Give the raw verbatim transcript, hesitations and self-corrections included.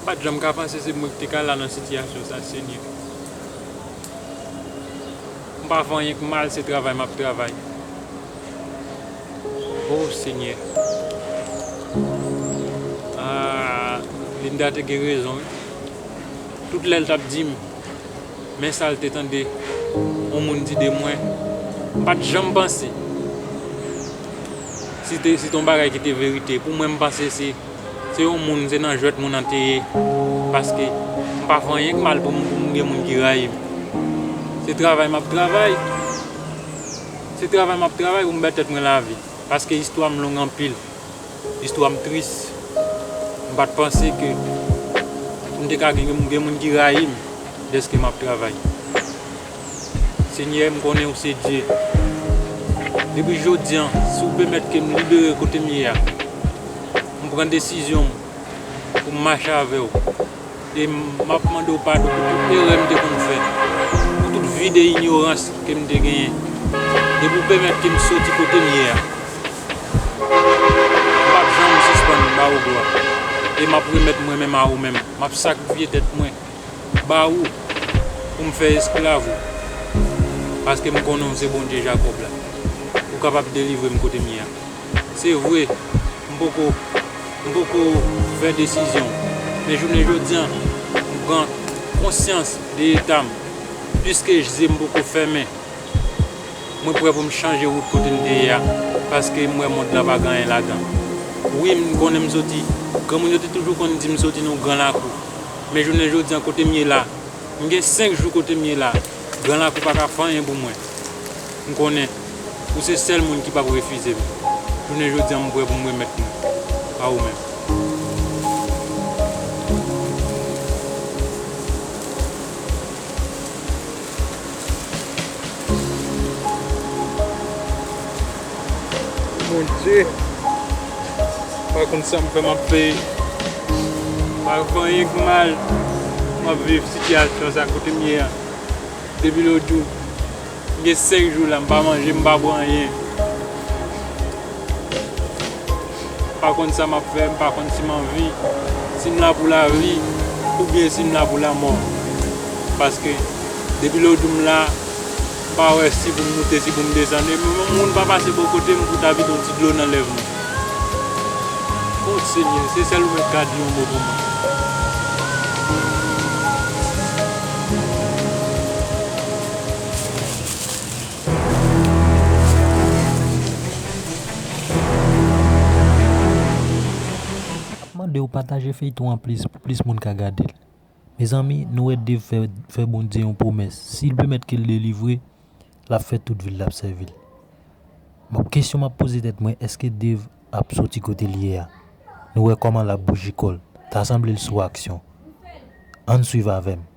Pa t janm ka panse se mwen ki te ka la nan sitiyasyon sa, Senyè. M pa fè anyen k mal, se travay m ap travay. O Senyè. Ah, Linda te gen rezon, wi. Tout lè l t ap di m, men sa l te tande yon moun di de mwen, m pa t janm panse si te, si te yon bagay ki te verite. Pou mwen, m panse se, se yon moun, se nan jwèt moun an te ye. Paske m pa fè anyen k mal pou m, pou m gen moun ki rayi m. Se travay m ap travay. Se travay m ap travay pou m bay tèt mwen lavi. Paske istwa m long anpil. Istwa m tris. M pa t panse ke m te ka gen, gen moun ki rayi m dèske m ap travay. Senyè, m konnen ou se Dye. Depi jodi a, si w pèmèt ke m libere kote m ye a, m pran desizyon m pou m mache avè w. E m ap mande w padon pou tout erè m te konn fè, pou tout vi de inyorans ke m te genyen. Depi w pèmèt ke m soti kote m ye a, m p ap janm sispann ba ou glwa. E m ap remèt mwen menm a ou menm. M ap sakrifye tèt mwen ba ou pou m fè esklav ou. Paske m konnen w se Bondye Jakòb la. Ou kapab delivre m kote m ye a. Se vre, m poko, m poko fè desizyon, men jounen jodi a, m pran konsyans de eta m. Piske je m poko fèmen, mwen prè pou m chanje wout kote m te ye a, paske m wè mond lan pa gen anyen ladan. Wi, m konnen m soti, granmoun yo te toujou konn di m soti nan yon gran lakou, men jounen jodi a, kote m ye la, m gen senk jou kote m ye la. Gran lakou pa ka fè anyen pou mwen. M konnen ou se sèl moun ki p ap refize m. Jounen jodi a, m prè pou m remèt mwen ba ou menm. Bondye, pa konn sa m fè m ap peye. Pa fè anyen k mal. M ap viv sitiyasyon sa kote m ye a. Depi lòt jou, m gen senk jou la, m pa manje, m pa bwè anyen. M pa konn sa m ap fè, m pa konn si m anvi, si m la pou lavi, oubyen si m la pou lanmò. Paske, depi lòt jou m la, m pa wè si pou m moute, si pou m desann. E moun pa pase bò kote m pou ta vide yon ti dlo nan lèv mwen. O Senyè, se sèl ou menm k ka di yon mo pou mwen. Ap mande w pataje feyton an plis pou plis moun ka gade l. Mezanmi, nou wè Dave fè, fè Bondye yon pwomès. Si l pèmèt ke l delivre, l ap fè tout vi l l ap sèvi l. Bon, kesyon m ap poze tèt mwen, èske Dave ap soti kote l ye a? Nou wè kòman l ap bouji kò l. Ta sanble l sou aksyon. Ann swiv avè m.